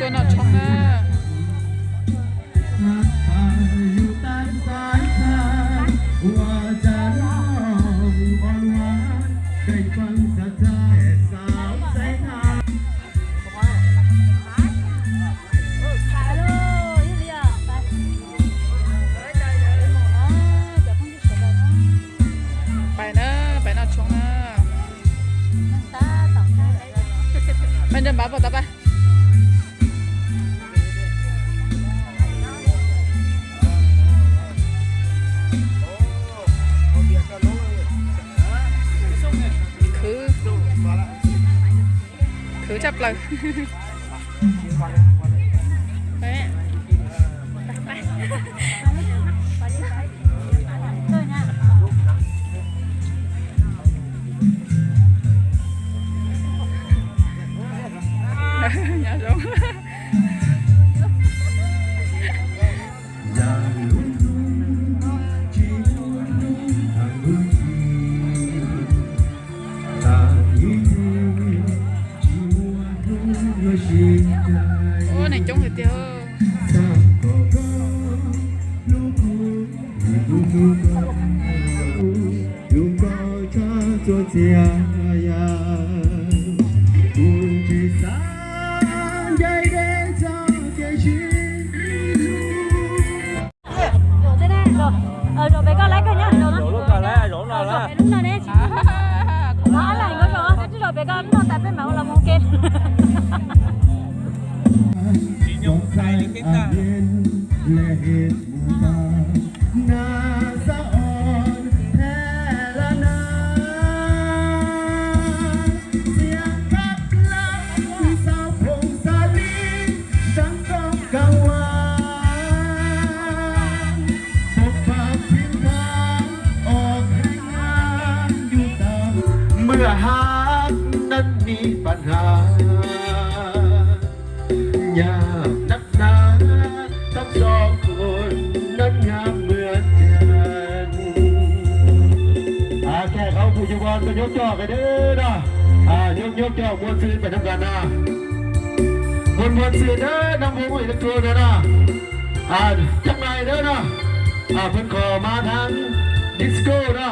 Noj tshoob na. Pais na, pais noj tshoob na. Pais nrog npav pog tau pab. Khwv, khwv tshaj plaws. Nyob zoo. Ua neeg coob tiag tiag. Zaum pem koj laib kawg nyob, zaum no, zaum pem lub no ne, tsis laib nkawd zaum, zaum pem koj lub no tas peb mam ua los mus ua ke. Mus hab nab mi pab hab nyab nab nab, thab tso khun nab nyab muaj ceem. Khawv khau pum yug koj nyob coj kawg dawb no, nyob nyob coj muaj txwj pem nab nkas na. Muaj muaj txwj dawb nab muaj muaj ib lub tuaj no na. Coj nais dawb no, peb kho mab thab disco no.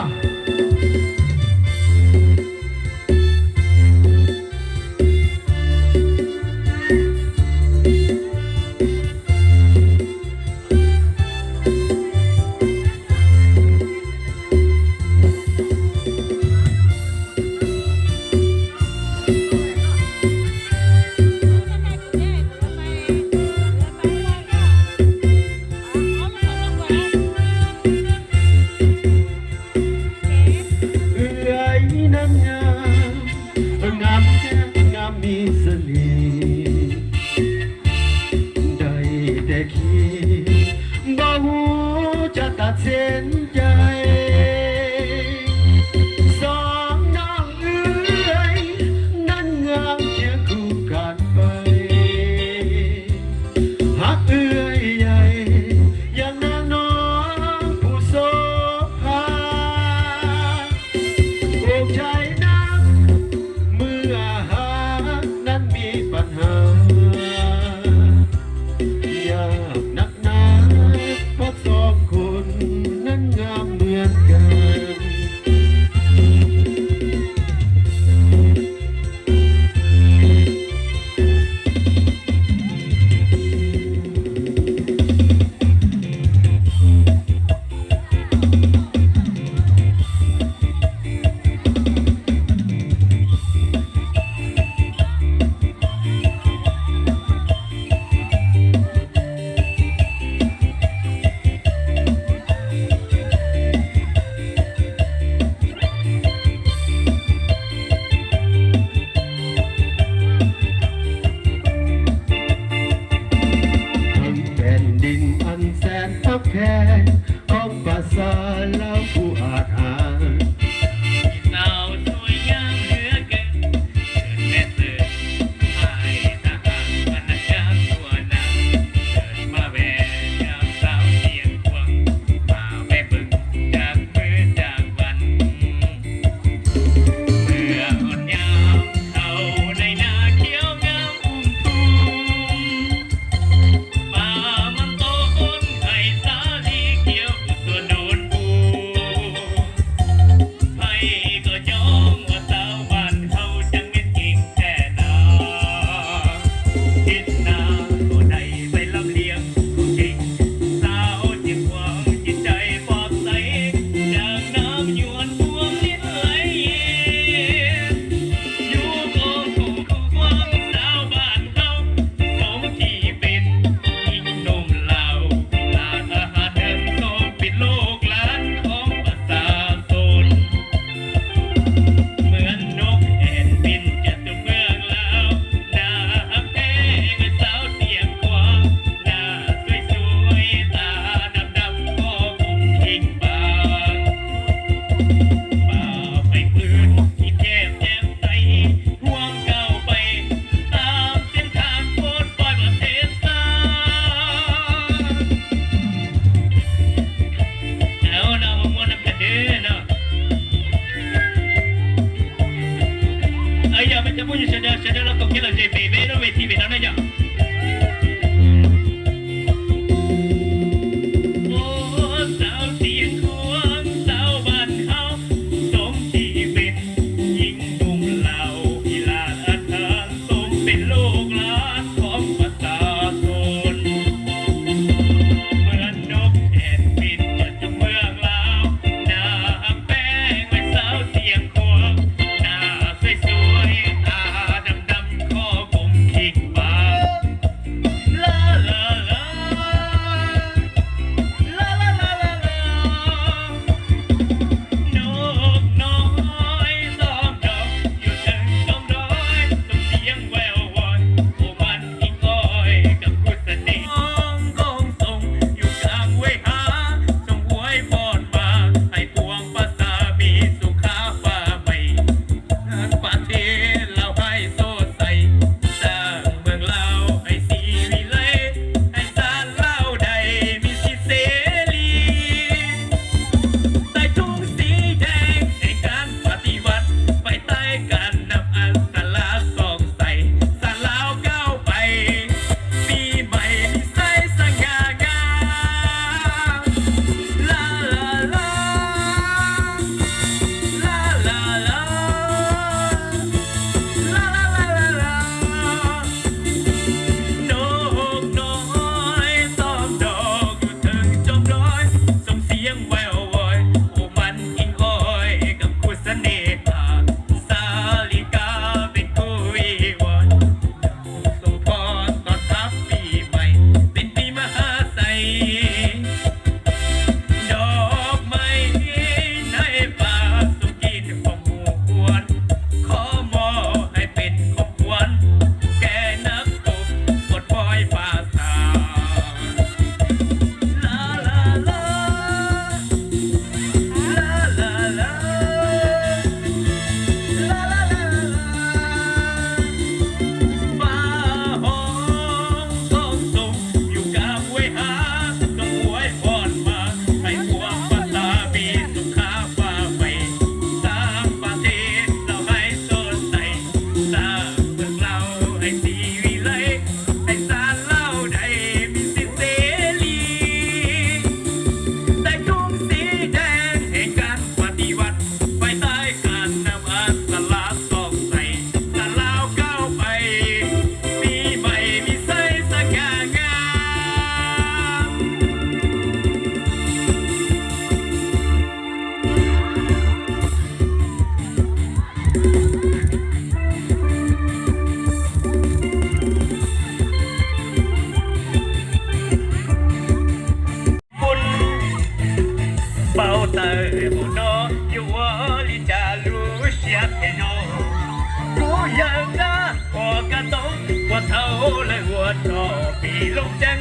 Lawv ua rog pis loob ceeb,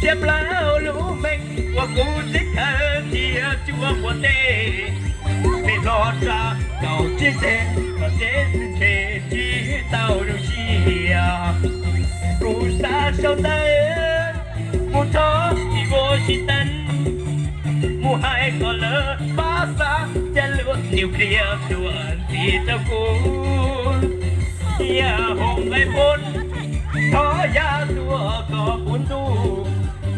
thiab plaub lub meej uas kuv txib khawv tias tsis ua quav teb. Peb hlob tsa kaum tsib xees, los tsev ntshe tsis tau zoo siab. Kuv xa sau ntawv mus thov txiv Washington, mus hais kom lawv pab xa cai lus nuclear tuaj ntxiv rau kuv. Thiab hoo nqaij poob, thov ya tuaj kom puv ntuj,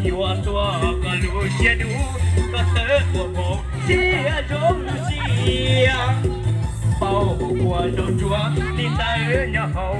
yuav tuaj kom lub siab dub, kom tawv tuaj mus siab zoo siab. Paub ua zoo tsuav li ntawd nyob hauv